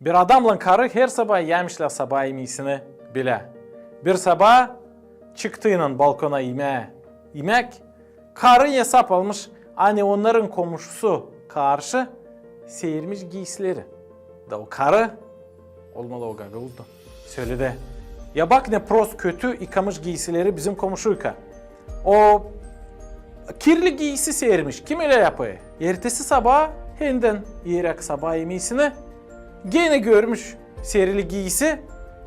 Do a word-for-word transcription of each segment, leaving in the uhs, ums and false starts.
Bir adamnan karı her sabaa imemişlär sabaa imeesini bilä. Bir sabaa çıktıynan balkona imää imäk, karı esap almış, ani onnarın komuşusu karşı seermiş giisileri. Da o karı, olmalı o gagauzdu, söledi: "Ya bak ne prost kötü yıkamış giisileri bizim komuşuyka. O kirli giisi seermiş, kim ölä yapêr?" Ertesi sabaa hendän iyeräk sabaa imeesini, genä görmüş serili giisi,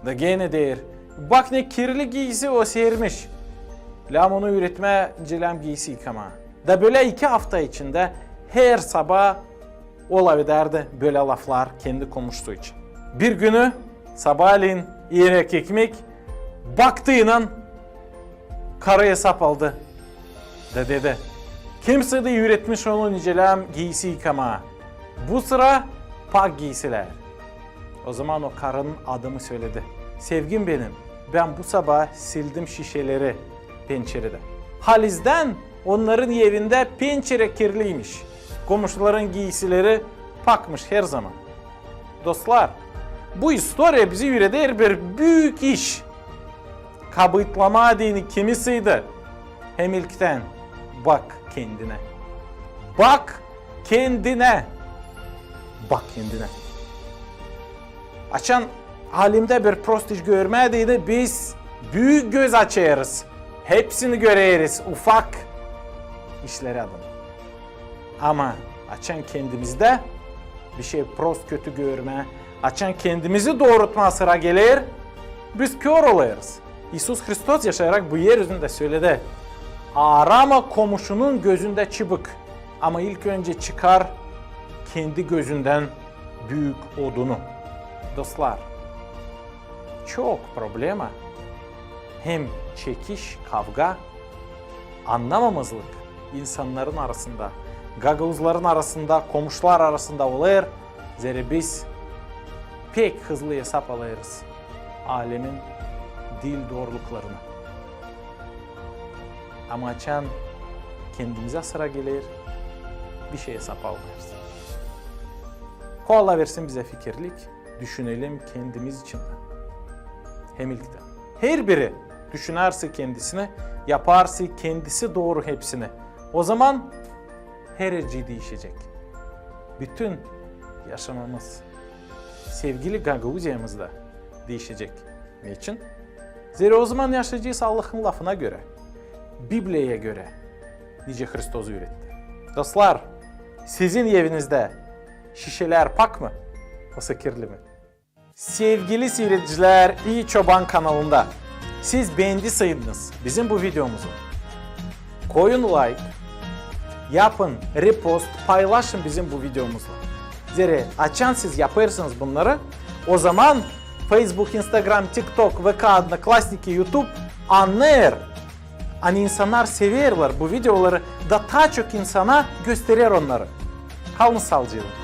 da genä deer: "Bak ne kirli giisi o seermiş. Lääzım onu üüretmää, nicä lääzım giisi yıkamaa." Da bölä iki afta içindä her sabaa o lafedärdi bölä laflar kendi komuşusu için. Bir günü sabaalän iyeräk ekmek, baktıynan karı esap aldı da dedi: "Kim sizdä üüretmiş onu nicä lääzım giisi yıkamaa? Bu sıra pak giisilär." O zaman o karının adamı söledi: "Sevgim benim, bän bu sabaa sildim şişeleri pençeredä. Halizdän onnarın evindä pençere kirliymiş. Komuşuların giisileri pakmış her zaman." Dostlar, bu istoriya bizi üüreder bir büük iş. Kabııtlamaa deyni kimisiydi, hem ilktän bak kendinä. Bak kendinä. Bak kendinä. Açan alemdä bir prost iş görmää deyni, biz büük göz açêrız. Hepsini göreriz, ufak işleri adına. Ama açan kendimizdä bir şey prost kötü görmää, açan kendimizi doorutmaa sıra geler, biz kör olêrız. İisus Hristos yaşayarak bu er üzündä söledi: "Aarama komuşunun gözündä çıbık, ama ilk öncä çıkar kendi gözündän büük odunu." Dostlar, çok problema hem çekiş, kavga, annamamazlık insannarın arasında, gagauzların arasında, komuşular arasında olêr, zerä biz pek hızlı esap alêrız alemin diil dooruluklarını. Ama açan kendimizä sıra geler, bir şey esap almêêrız. Ko Allah versin bizä fikirlik, düşünelim kendimiz için dä. Hem ilktän. Herbiri düşünärse kendisini, yaparsa kendisi dooru hepsini, o zaman hercey diişecek. Bütün yaşamamız, sevgili Gagauziyamız da diişecek. Neçin? Zerä o zaman yaşayacez Allahın lafına görä, Bibliyaya görä, nicä Hristos üüretti. Dostlar, sizin evinizdä şişelär pak mı, osa kirli mi? Sevgili siiredicilär, İi Çoban kanalında siz beendiseydiniz bizim bu videomuzu, koyun layk, yapın repost, paylaşın bizim bu videomuzla. Zerä açan siz yapêrsınız bunnarı, o zaman Facebook, Instagram, TikTok, V K, Odnoklassniki, YouTube annêêr, ani insannar severlär bu videoları da taa çok insana gösterer onnarı. Kalın saalıcaklan.